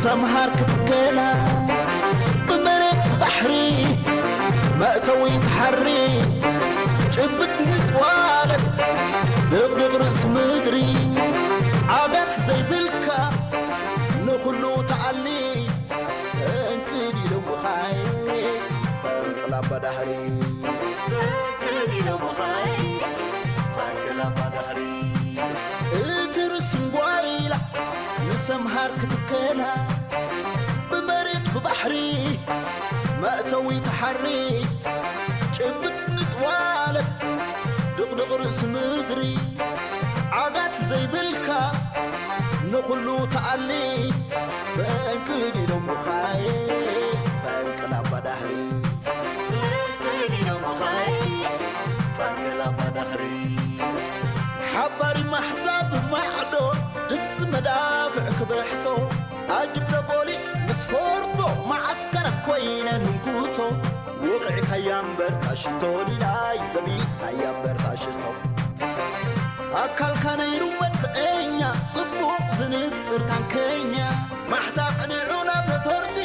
ሰምሃር ክትከላ ብመሬት ብባሕሪ መእተዊ ትሓሪ ጭብጥ ንጥዋለት ድቕድቕ ርእሲ ምድሪ ዓጋት ዘይብልካ ንኹሉ ተኣሊ ፈንቅል ኢሎምኻይ ፈንቅል ኣባ ዳህሪ ፈንቅል ኢሎምኻይ ፈንቅል ኣባ ዳህሪ እቲ ርስንጓይላ ንሰምሃር ክትከላ ብመሬት ብባሕሪ መእተዊ ተሓሪ ጭብጥ ንጥዋለት ድቕድቕ ርእሲ ምድሪ ዓጋት ዘይብልካ ንኹሉ ተኣሊ ፈንቅል ኢሎምኻይ ፈንቅል ኣባ ዳህሪ ፈንቅል ኢሎምኻይ ፈንቅል ኣባ ዳህሪ ሓባሪ ማሕዛብ ማዕዶ ድምፂ መዳፍዕ ክብሕቶ ኣጅብ ደጎሊ ምስ ፎርቶ መዓስከራት ኮይነን ህንኩቶ ውቕዕካያ እምበር ታሽቶ ሊላይ ዘቢጥካያ እምበር ታሽቶ ኣካልካ ነይሩ መድፍዐኛ ጽቡቕ ዝንጽር ታንከኛ ማሕታ ቀኒዑ ናብ ነፈርቲ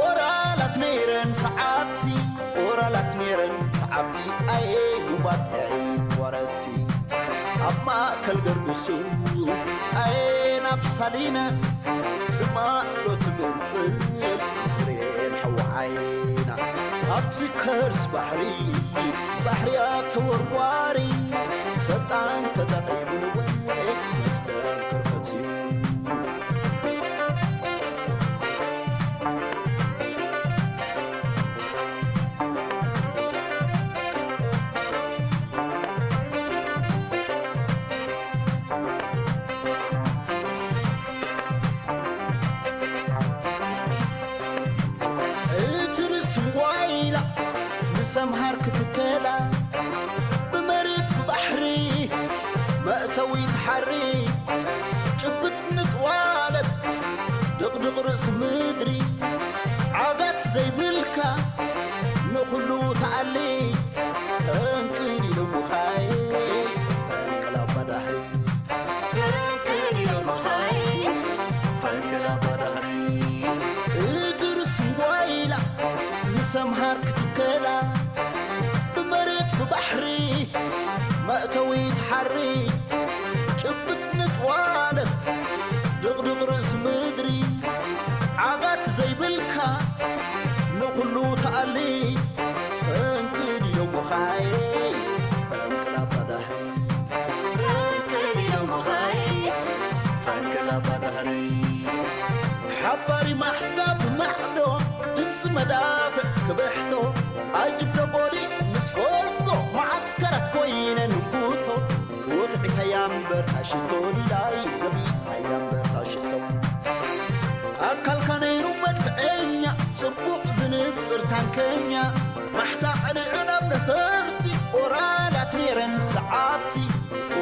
ኦራላት ነይረን ሰዓብቲ ኦራላት ነይረን ሰዓብቲ ኣየ ጉባጥዒት ወረቲ ኣብ ማእከል ገርግሱ ኣየ ናብ ሳሊና ብማዕዶ ትምንጽል ትሬን ሓዊ ዓይና ኣብቲ ከርስ ባሕሪ ባሕርያ ተወርዋሪ ፈጣን ተጠቒሙ ንወ መስተንክር ፈጺሙ እቲ ርእሲ ዋይላ ንሰምሃር ክትከላ ብመሬት ብባሕሪ መእተዊ ትሓሪ ጭብጥ ንጥዋለት ድቕድቕ ርእሲ ምድሪ ዓጋት ዘይብልካ ንኹሉ ተኣሊ ፈንቅል ኢሎምኻይ ፈንቅል ኣባ ዳህሪ ፈንቅል ኢሎምኻይ ፈንቅል ኣባ ዳህሪ እቲ ርስንጓይላ ንሰምሃር ክትከላ ብመሬት ብባሕሪ መእተዊ ትሓሪ ጭብጥ ንጥዋለት ድቕድቕ ርእሲ ምድሪ ዓጋት ዘይብልካ ንኹሉ ተኣሊ ፈንቅል ኢሎምኻይ ፈንቅል ኣባ ዳህሪ ፈንቅል ኢሎምኻይ ፈንቅል ኣባ ዳህሪ ሓባሪ ማሕዛብ ማዕዶ ድምፂ መዳፍዕ ክብሕቶ ኣጅብ ደጎሊ ምስ ፎርቶ መዓስከራት ኮይነን ህንኩቶ ውቕዒታያ እምበር ታሽቶ ሊላይ ዘቢጥካያ እምበር ታሽቶ ኣካልካ ነይሩ መድፍዐኛ ጽቡቕ ዝንጽር ታንከኛ ማሕታ ቀኒዑ ናብ ነፈርቲ ኦራላት ነይረን ሰዓብቲ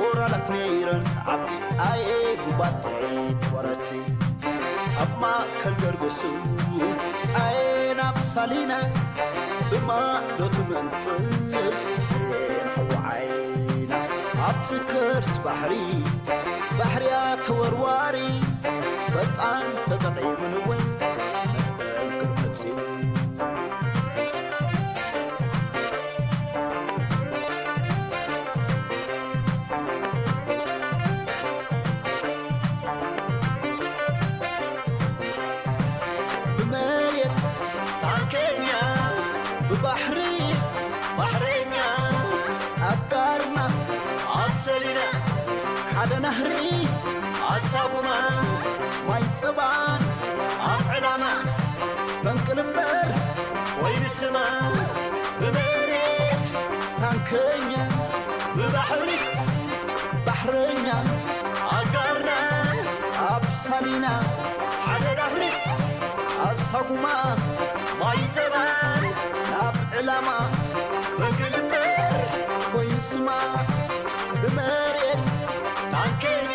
ኦራላት ነይረን ሰዓብቲ ኣየ ጉባጥዒት ወረቲ ኣብ ማእከል ገርግሱ ኣየ ናብ ሳሊና ብማዕዶ ትመንጽል ሬን ሕወዓይና ኣብቲ ከርስ ባሕሪ ባሕርያ ተወርዋሪ ፈጣን ተጠቒሙ ንወ መስተንክር ፈጺሙ ብመሬት ታንከኛ ብባሕሪ ባሕረኛ ኣጋርና ኣብ ሰሊና ሓደ ናህሪ ኣሳጉማ ማይ ጸባን ኣብ ዕላማ ፈንቅል እምበር ኮይኑ ስማ ብመሬት ታንከኛ ብባሕሪ ባሕረኛ ኣጋርና ኣብ ሳሊና ሓደ ዳህሪ ኣሳጉማ ማይ ጸባን ናብ ዕላማ ፈንቅል እምበር ኮይኑ ስማ ብመሬት ታንከኛ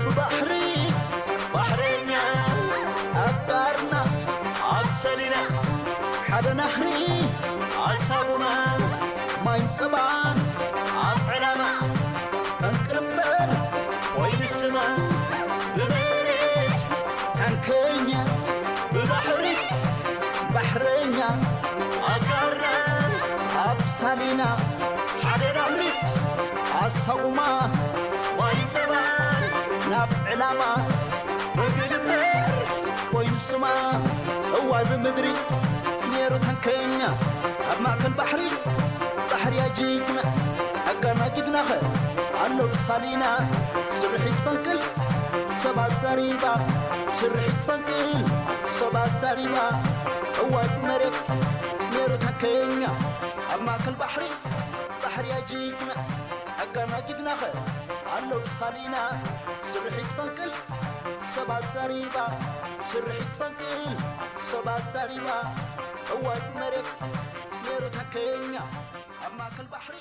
ብባሕሪ ባሕረኛ ኣጋርና ኣብ ሰሊና ሓደ ናህሪ ኣሳጉማ ማይ ጸባን ኣብ ዕላማ ፈንቅል እምበር ኮይኑ ስማ ብመሬት ታንከኛ ሳሊና ሓደ ዳምሪ ኣሳጉማ ማይ ጸባይ ናብ ዕላማ ምግልበር ኮይኑ ስማ እዋይ ብምድሪ ነይሩ ታንከኛ ኣብ ማእከል ባሕሪ ባሕርያ ጅግና ኣጋና ጅግናኸ ኣሎ ብሳሊና ስርሒት ፈንቅል ሰባት ዘሪባ ስርሒት ፈንቅል ሰባት ዘሪባ እዋይ መሬት ነይሩ ታንከኛ ኣብ ማእከል ባሕሪ ባሕርያ ጅግና ኣጋና ጅግናኸ ኣሎ ብሳሊና ስርሒት ፈንቅል ሰባት ዘሪባ ስርሒት ፈንቅል ሰባት ዘሪባ እዋይ መሬት ነይሩ ታንከኛ ኣብ ማእከል ባሕሪ